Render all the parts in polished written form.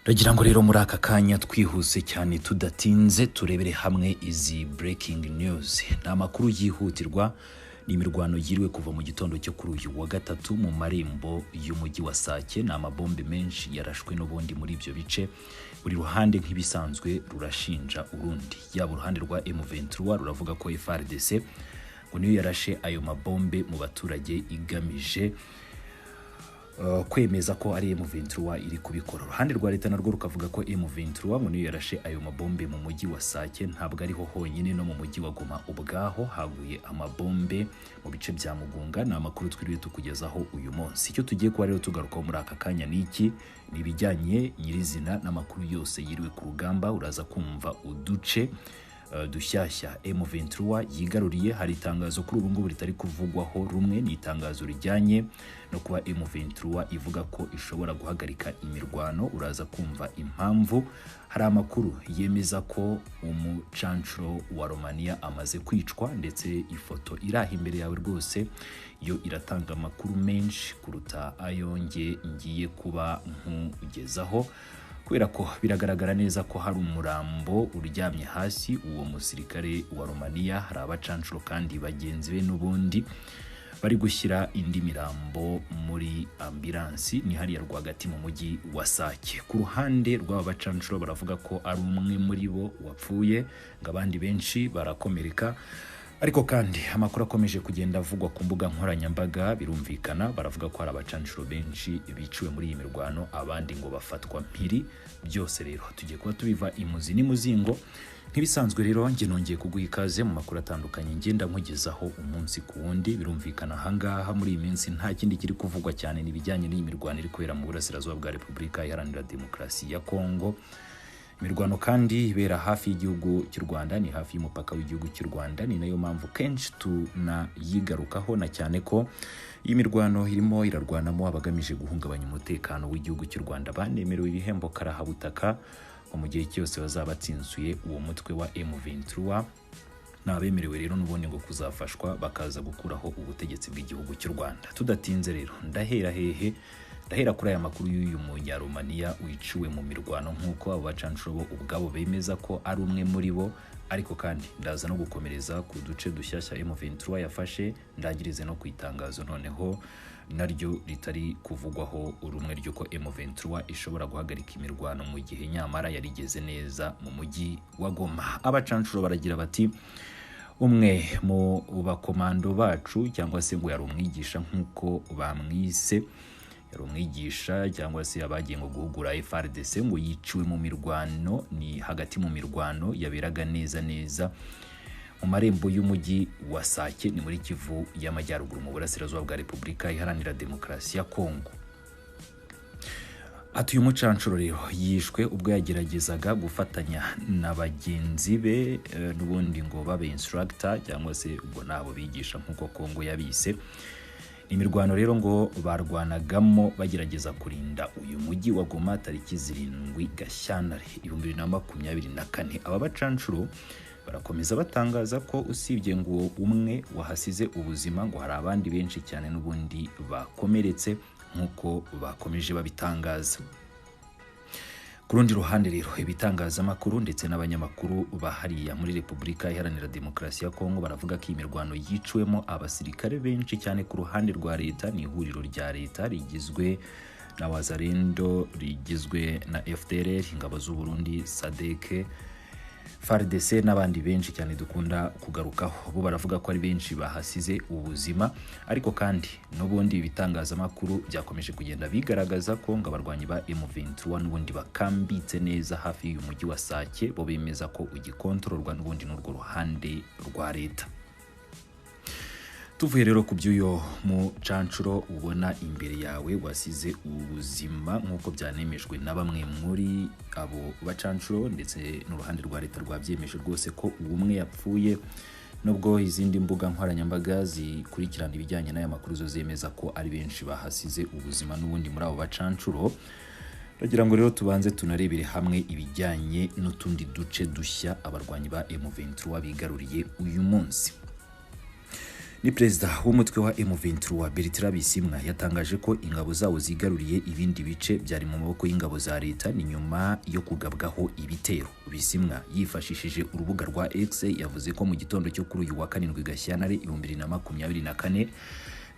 Ndagira ngo rero muri aka kanya twihuse cyane tudatinze turebere hamwe izi breaking news. Ni amakuru yihutirwa, ni imirwano yiriwe kuva mu gitondo cyo kuri uyu wa gatatu mu marembo y'umujyi wa Sake. Ni amabombe menshi yarashwe n'ubundi muri ibyo bice. Buri ruhande nk'ibisanzwe rurashinja urundi. Yaba uruhande rwa M23 ruravuga ko FARDC ngo niyo yarashe ayo mabombe mu baturage igamije kwemeza ko ari M23 iri kubikora. Uruhande rwa leta narwo rukavuga ko M23 ngo niyo yarashe ayo mabombe mu mujyi wa Sake. Ntabwo ariho honyine, no mu mujyi wa Goma ubwaho haguye amabombe mu bice bya Mugunga. Ni amakuru twiriwe tukugezaho uyu munsi. Icyo tugiye kuba rero tugarukaho muri aka kanya ni iki? Ni ibijyanye nyirizina n'amakuru yose yiriwe ku rugamba. Uraza kumva uduce dushyashya M23 yigaruriye. Hari itangazo kuri ubu ngubu ritari kuvugwaho rumwe, ni itangazo rijyanye no kuba M23 ivuga ko ishobora guhagarika imirwano. Uraza kumva impamvu. Hari amakuru yemeza ko umucancuro wa Romania amaze kwicwa, ndetse ifoto iri aho imbere yawe rwose yo iratanga amakuru menshi kuruta ayo nge ngiye kuba nkugezaho, kubera ko biragaragara neza ko hari umurambo uryamye hasi, uwo musirikare wa Romania. Hari abacancuro kandi bagenzi be n'ubundi bari gushyira indi mirambo muri ambilansi, ni hariya rwagati mu mujyi wa Sake. Ku ruhande rw'aba bacancuro baravuga ko ari umwe muri bo wapfuye, ngo abandi benshi barakomereka. Ariko kandi amakuru akomeje kugenda avugwa ku mbuga nkoranyambaga, birumvikana baravuga ko hari abacancuro benshi biciwe muri iyi mirwano, abandi ngo bafatwa mpiri. Byose rero tugiye kuba tubiva imuzi n'imuzingo nk'ibisanzwe. Rero njye nongeye kuguha ikaze mu makuru atandukanye ngenda nkugezaho umunsi ku wundi. Birumvikana ahangaha muri iyi minsi nta kindi kiri kuvugwa cyane, ni ibijyanye n'iyi mirwano iri kubera mu burasirazuba bwa Repubulika Iharanira Demokarasi ya Kongo. Imirwano kandi ibera hafi y'igihugu cy'u Rwanda, ni hafi y'umupaka w'igihugu cy'u Rwanda. Ni nayo mpamvu kenshi tunayigarukaho, na cyane ko iyi mirwano irimo irarwanamo abagamije guhungabanya umutekano w'igihugu cy'u Rwanda banemerewe ibihembo karahabutaka ngo mu gihe cyose bazaba batsinzuye uwo mutwe wa M23. Ni abemerewe rero n'ubundi ngo kuzafashwa bakaza gukuraho ubutegetsi bw'igihugu cy'u Rwanda. Tudatinze rero, ndahera hehe? Ndahera kuri aya makuru y'uyu munyaromaniya wiciwe mu mirwano, nk'uko abo bacancuro bo ubwabo bemeza ko ari umwe muri bo. Ariko kandi ndaza no gukomereza ku duce dushyashya M23 yafashe, ndangirize no ku itangazo noneho naryo ritari kuvugwaho urumwe ry'uko M23 ishobora guhagarika imirwano mu gihe nyamara yarigeze neza mu mujyi wa Goma. Abacancuro baragira bati: "Umwe mu bakomando bacu", cyangwa se ngo yari umwigisha nk'uko bamwise, yari umwigisha cyangwa se abagiye ngo guhugura FARDC, ngo yiciwe mu mirwano. Ni hagati mu mirwano yaberaga neza neza mu marembo y'umujyi wa Sake, ni muri Kivu y'Amajyaruguru mu burasirazuba bwa Repubulika Iharanira Demokarasi ya Kongo. Ati: "Uyu mucancuro rero yishwe ubwo yageragezaga gufatanya na bagenzi be n'ubundi ngo babe instructor, cyangwa se ubwo nabo bigisha nk'uko Kongo yabise. Imirwano rero ngo barwanagamo bagerageza kurinda uyu mujyi wa Goma tariki 7 Gashyantare 2024." Aba bacancuro barakomeza batangaza ko usibye ngo umwe wahasize ubuzima, ngo hari abandi benshi cyane n'ubundi bakomeretse nk'uko bakomeje babitangaza. Ku rundi ruhande rero, ibitangazamakuru ndetse n'abanyamakuru bahariya muri Repubulika Iharanira Demokarasi ya Kongo baravuga ko iyi mirwano yiciwemo abasirikare benshi cyane ku ruhande rwa leta. Ni ihuriro rya leta rigizwe na Wazalendo, rigizwe na FDLR, ingabo z'u Burundi, SADC, FARDC n'abandi benshi cyane dukunda kugarukaho. Bo baravuga ko ari benshi bahasize ubuzima. Ariko kandi n'ubundi ibitangazamakuru byakomeje kugenda bigaragaza ko ngo abarwanyi ba M23 n'ubundi bakambitse neza hafi y'uyu mujyi wa Sake, bo bemeza ko ugikontororwa n'ubundi n'urwo ruhande rwa leta. Tuvuye rero ku by'uyo mucancuro ubona imbere yawe wasize ubuzima, nk'uko byanemejwe na bamwe muri abo bacancuro, ndetse n'uruhande rwa leta rwabyemeje rwose ko umwe yapfuye, nubwo izindi mbuga nkoranyambaga zikurikirana ibijyanye n'aya makuru zo zemeza ko ari benshi bahasize ubuzima n'ubundi muri abo bacancuro. Ndagira ngo rero tubanze tunarebere hamwe ibijyanye n'utundi duce dushya abarwanyi ba M23 bigaruriye uyu munsi. Ni perezida w'umutwe wa M23 Bertrand Bisimwa yatangaje ko ingabo zawo zigaruriye ibindi bice byari mu maboko y'ingabo za leta, ni nyuma yo kugabwaho ibitero. Bisimwa yifashishije urubuga rwa X yavuze ko mu gitondo cyo kuri uyu wa 7 Gashyantare 2024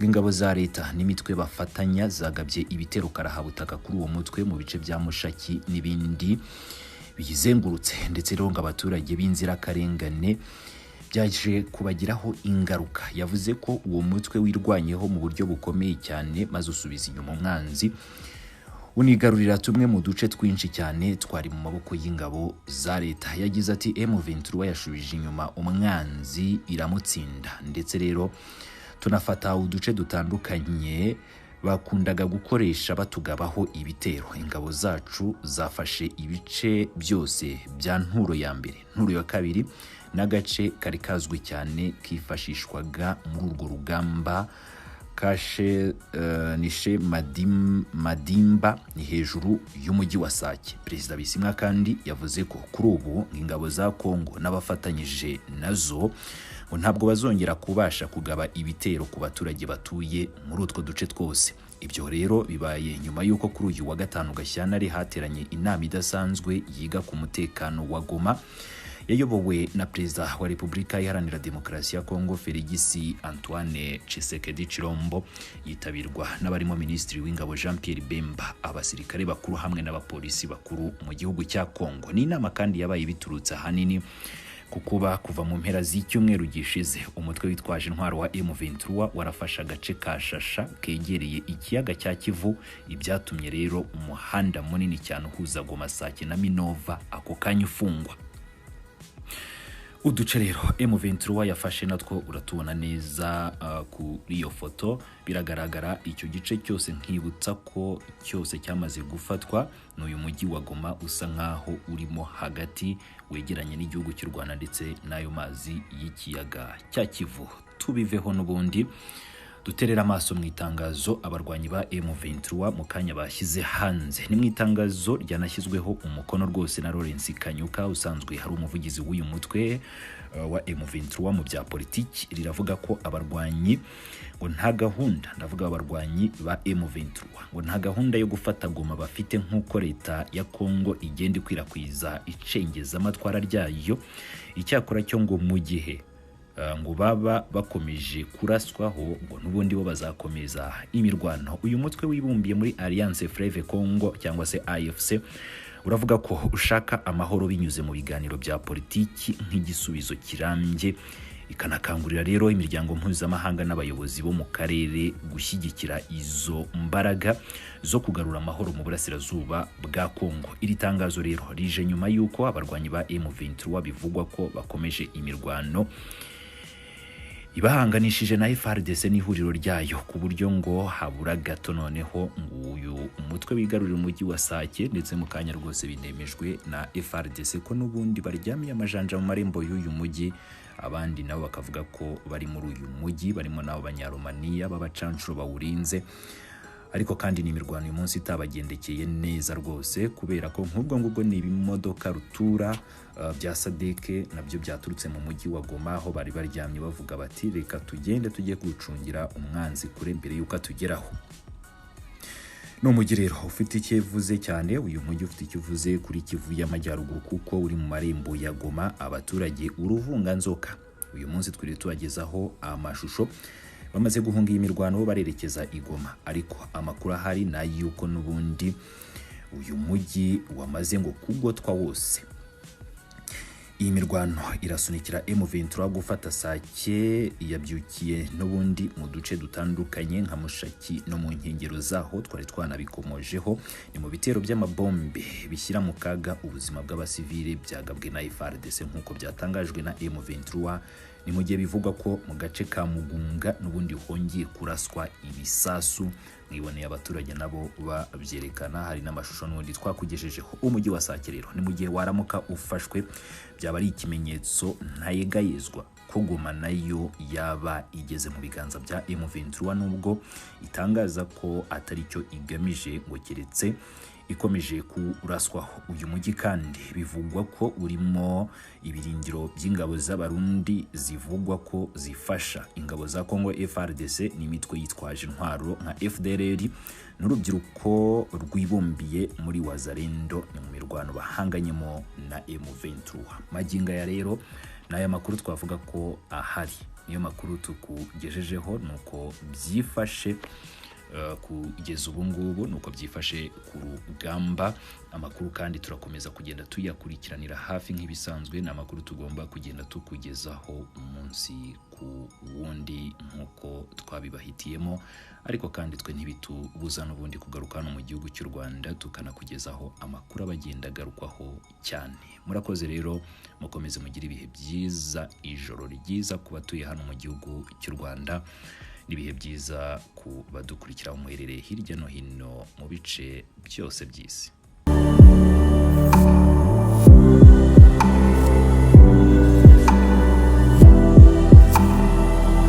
ingabo za leta n'imitwe bafatanya zagabye ibitero karahabutaka kuri uwo mutwe mu bice bya Mushaki n'ibindi biyizengurutse, ndetse rero ngo abaturage b'inzirakarengane byaje kubagiraho ingaruka. Yavuze ko uwo mutwe wirwanyeho mu buryo bukomeye cyane maze usubiza inyuma umwanzi, unigarurira tumwe mu duce twinshi cyane twari mu maboko y'ingabo za leta. Yagize ati M23 yashubije inyuma umwanzi iramutsinda, ndetse rero tunafata uduce dutandukanye bakundaga gukoresha batugabaho ibitero. Ingabo zacu zafashe ibice byose bya Nturo ya mbere, Nturo ya kabiri n'agace kari kazwi cyane kifashishwaga muri urwo rugamba kashe nishe Madimba, ni hejuru y'umujyi wa Sake. Perezida Bisimwa kandi yavuze ko kuri ubu ingabo za Kongo n'abafatanyije nazo ngo ntabwo bazongera kubasha kugaba ibitero ku baturage batuye muri utwo duce twose. Ibyo rero bibaye nyuma y'uko kuri uyu wa 5 Gashyantare hateranye inama idasanzwe yiga ku mutekano wa Goma, yayobowe na Perezida wa Repubulika Iharanira Demokarasi ya Kongo Felix Antoine Tshisekedi Tshilombo, yitabirwa n'abarimo Minisitiri w'Ingabo Jean Pierre Bemba, abasirikare bakuru hamwe n'abapolisi bakuru mu gihugu cya Kongo. Ni inama kandi yabaye biturutse ahanini kukuba kuva mu mpera z'icyumweru gishize umutwe witwaje intwaro wa M23 warafashe agace ka Shasha kegereye ikiyaga cya Kivu, ibyatumye rero umuhanda munini cyane uhuza Goma, Sake na Minova ako kanya ufungwa. Uduce rero M23 yafashe natwo uratubona neza kuri iyo foto, biragaragara icyo gice cyose. Nkibutsa ko cyose cyamaze gufatwa n'uyu mujyi wa Goma usa nkaho urimo hagati, wegeranye n'igihugu cy'u Rwanda ndetse n'ayo mazi y'ikiyaga cya Kivu. Tubiveho n'ubundi duterera amaso mu itangazo abarwanyi ba M23 mu kanya bashyize hanze. Ni mu itangazo ryanashyizweho umukono rwose na Lawrence Kanyuka usanzwe hari umuvugizi w'uyu mutwe wa M23 mu bya politiki. Riravuga ko abarwanyi ngo nta gahunda, ndavuga abarwanyi ba M23 ngo nta gahunda yo gufata Goma bafite nk'uko leta ya Kongo igenda ikwirakwiza icengezamatwara ryayo. Icyakora cyo ngo mu gihe ngo baba bakomeje kuraswaho ngo n'ubundi bo bazakomeza imirwano. Uyu mutwe wibumbiye muri Alliance Fleuve Congo cyangwa se AFC uravuga ko ushaka amahoro binyuze mu biganiro bya politiki nk'igisubizo kirambye, ikanakangurira rero imiryango mpuzamahanga n'abayobozi bo mu karere gushyigikira izo mbaraga zo kugarura amahoro mu burasirazuba bwa Kongo. Iri tangazo rero rije nyuma y'uko abarwanyi ba M23 bivugwa ko bakomeje imirwano ibahanganishije na FARDC n'ihuriro ryayo, ku buryo ngo habura gato noneho nguyu umutwe wigarurira umujyi wa Sake, ndetse mu kanya rwose binemejwe na FARDC ko n'ubundi baryamiye amajanja mu marembo y'uyu mujyi. Abandi nabo bakavuga ko bari muri uyu mujyi barimo nabo Abanyaromaniya b'abacancuro bawurinze. Ariko kandi ni imirwano uyu munsi itabagendekeye neza rwose, kubera ko nk'ubwo ngubwo ni ibimodoka rutura bya Sadeke nabyo byaturutse mu mujyi wa Goma, aho bari baryamye bavuga bati reka tugende tujye gucungira umwanzi kure mbere y'uko atugeraho. Ni umujyi rero ufite icyo uvuze cyane, uyu mujyi ufite icyo uvuze kuri Kivu y'Amajyaruguru kuko uri mu marembo ya Goma, abaturage uruvunganzoka. Uyu munsi twiri tubagezaho amashusho bamaze guhunga iyi mirwano barerekeza i Goma, ariko amakuru ahari na yuko n'ubundi uyu mujyi wamaze ngo kugotwa wose. Iyi mirwano irasunikira M23 gufata Sake, yabyukiye n'ubundi mu duce dutandukanye nka Mushaki no mu nkengero zaho twari twanabikomojeho. Ni mu bitero by'amabombe bishyira mu kaga ubuzima bw'abasivile byagabwe na FARDC nk'uko byatangajwe na M23. Ni mu gihe bivugwa ko mu gace ka Mugunga n'ubundi hongeye kuraswa ibisasu, mwiboneye abaturage nabo babyerekana, hari n'amashusho n'ubundi twakugejejeho. Umujyi wa Sake rero ni mu gihe waramuka ufashwe byaba ari ikimenyetso ntayegayezwa ko Goma nayo yaba igeze mu biganza bya M23, nubwo itangaza ko atari cyo igamije ngo keretse ikomeje kuraswaho. Uyu mujyi kandi bivugwa ko urimo ibirindiro by'ingabo z'Abarundi zivugwa ko zifasha ingabo za Congo FARDC n'imitwe yitwaje intwaro nka FDLR n'urubyiruko rwibumbiye muri Wazalendo, ni mu mirwano bahanganyemo na M23. Magingo aya rero n'aya makuru twavuga ko ahari, niyo makuru tukugejejeho nuko byifashe kugeza ubu ngubu, nuko byifashe ku rugamba. Amakuru kandi turakomeza kugenda tuyakurikiranira hafi nk'ibisanzwe, ni amakuru tugomba kugenda tukugezaho umunsi ku wundi nk'uko twabibahitiyemo, ariko kandi twe ntibitubuza n'ubundi kugaruka hano mu gihugu cy'u Rwanda tukanakugezaho amakuru abagenda agarukwaho cyane. Murakoze rero, mukomeze mugire ibihe byiza, ijoro ryiza ku batuye hano mu gihugu cy'u Rwanda, n'ibihe byiza ku badukurikira muherereye hirya no hino mu bice byose by'isi.